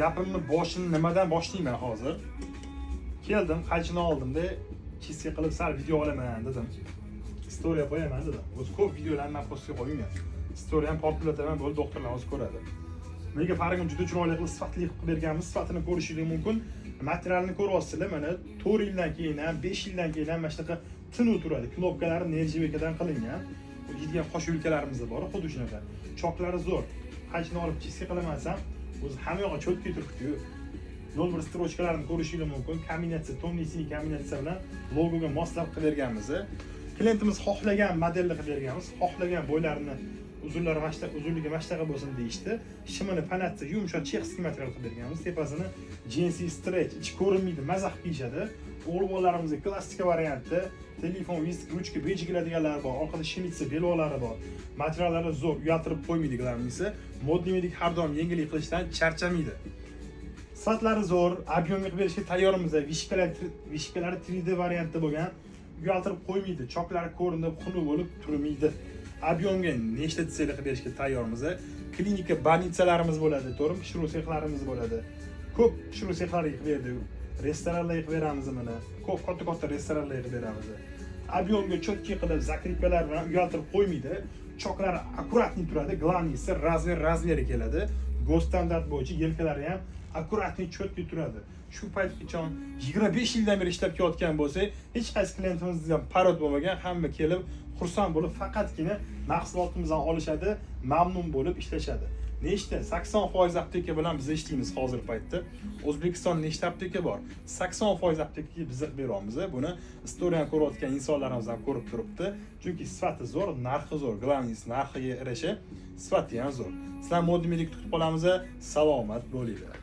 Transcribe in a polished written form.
Gapimni boshini nimadan boshlayman hozir? Keldim, qaychini oldimda, чистка qilib, sal video olaman dedim. История qo'yaman dedim. O'zi ko'p videolarni man postga qo'ymayman. История ham portlataman, bo'ldi, doktorlar o'zi ko'radi. Nega farqini juda chiroyli qilib, sifatli qilib berganmiz, sifatini ko'rishingiz mumkin. Materialini ko'ryapsizlar, mana 4 yildan keyin ham, 5 yildan keyin ham mana shunaqa tiniq turadi. Knopkalari нержавейка dan qilingan. Yeydigan qosh yo'lkalarimizda bor, xuddi shunaqa. Choklari zo'r. Qaychini olib чистка qilaman desam, o'zi hamma yog'i чётко turibdi-yu. 0,1 строчка larni ko'rishingiz mumkin. Kombinatsiya, тёмный синий kombinatsiya bilan logoga moslab qilib berganmiz. Klientimiz xohlagan modelni qilib berganmiz. Xohlagan bo'ylarini, uzunlari mana shunaqa, uzunligi mana shunaqa bo'lsin deyishdi. Shimini panatsiya yumshoq чешский material qilib berganmiz. Tepasini jinsi stretch, ichi ko'rinmaydi, maza qilib kiyishadi. O'g'il bolalarimizga klassika varianti, telefon, визитка, ruchka, бейджик iladiganlari bor, orqada шлица, belbog'lari bor. Materiallari zo'r, uyaltirib qo'ymaydi главный si. Modniy Medik har doim yengillik qilishdan charchamaydi. Sifatlari zo'r, объем qilib berishga tayyormiz. Вышка lar, вышка lari 3D variantda bo'lgan, uyaltirib qo'ymaydi, choklari ko'rinib, xunuk bo'lib turmaydi. Объем ga nechta цель qilib berishga tayyormiz. Klinika, больница larimiz bo'ladi, to'g'rimi? Pishiruv sexlarimiz bo'ladi. Ko'p pishiruv sexlariga qilib berdik. Restoranlarga qilib beramiz mana. Ko'p katta-katta restoranlarga qilib beramiz. Объем ga чётко qilib, закрепка lar bilan uyaltirib qo'ymaydi. Choklari аккуратный turadi. Главный si размер размер i keladi. Госстандарт bo'yicha yelkalari ham аккуратный, чётко turadi. Shu paytgacha 25 yildan beri ishlab kelayotgan bo'lsak, hech qaysi klientimizdan parod bo'lmagan, hamma kelib xursand bo'lib, faqatgina mahsulotimizdan olishadi, mamnun bo'lib ishlashadi. Nechta 80% apteka bilan biz ishlaymiz hozirgi paytda. O'zbekistonda nechta apteka bor? 80% aptekaga biz beryapmiz. Buni история ni ko'rayotgan insonlarimiz ham ko'rib turibdi. Chunki sifati zo'r, narxi zo'r. Главный narxiga yarasha sifati ham zo'r. Sizlar Modniy Medikni kutib qolamiz. Salomat bo'linglar.